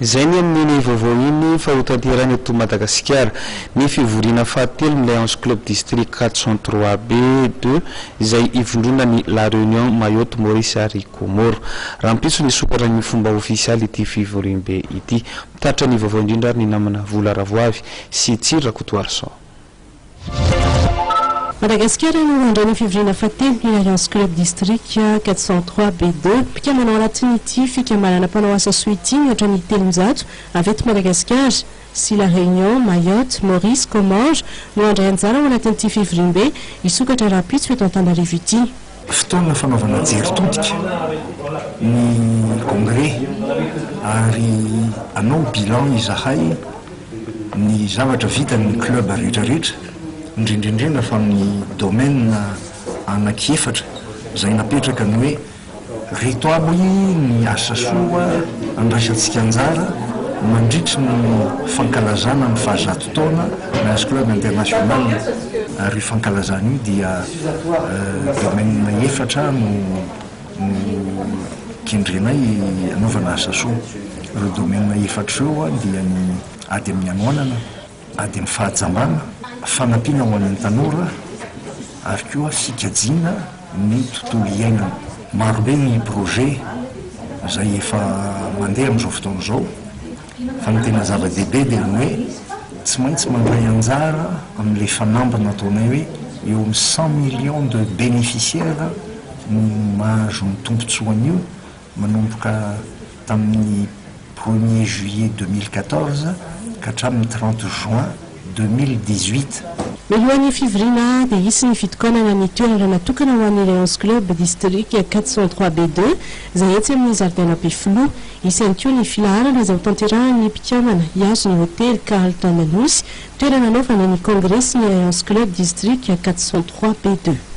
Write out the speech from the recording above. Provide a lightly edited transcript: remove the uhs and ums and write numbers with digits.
Izay ny amin'iny vaovao iny fa hotanterahina eto Madagasikara ny fivoriana fahatelo ny Lions Club District 403 B deux izay ivondronan'i La Réunion, Mayotte, Maurice ary Comores. Rahampitso ny hisokatra amin'ny fomba ofisialy ity fivoriambe ity. Mitatitra ny vaovao indrindra ary ny namana Vola Ravoavy sy Tsiry Rakotoarison. Madagasikara no handray ny fivoriana fahatelo ny Lions Club District 403 B deux. Mpikambana ao anatin'ity fikambanana mpanao asa soa ity mihoatra ny 300 avy eto Madagasikara sy La Réunion, Mayotte, Maurice, Comores no handray anjara ao anatin'ity fivoriambe hisokatra rahampitso eto Antananarivo ity. Fotoana fanaovana jery todika ny congrès ary hanao bilan izahay ny zavatra vitan'ny club rehetra rehetra, indrindra indrindra fa amin'ny domaine anaky efatra izay napetraka ny hoe reto aby ny asa soa andraisantsika anjara mandritry ny fankalazana ny fahazato taona Lions Club International ary io fankalazana io dia domaine efatra no no kendrenay anaovana asa soa. Ireo domaine efatra ireo dia ny ady amin'ny hanoanana, ady amin'ny fahajambana, fanampiana ho an'ny tanora ary koa fikajiana ny tontolo iainana. Marobe ny projet izay efa mandeha amin'izao fotoana izao fa ny tena zava-dehibe dia ny hoe tsy maintsy mandray anjara amin'ilay fanamby nataonay hoe eo amin'ny 100 millions de bénéficiaires no mahazo ny tombontsoan'io manomboka tamin'ny premier juillet 2014 ka hatramin'ny 30 juin 2018. Mialohan'ny fivoriana dia hisy ny fitokanana ny toerana natokana ho an'ny Lions Club District 403 B deux izay etsy amin'ny zaridaina Ampefiloha. Hisy ihany koa ny filaharana izay hotanterahan'ny mpikambana hihazo ny hotely Carlton Anosy, toerana hanaovana ny kongresin'ny Lions Club District 403 B deux.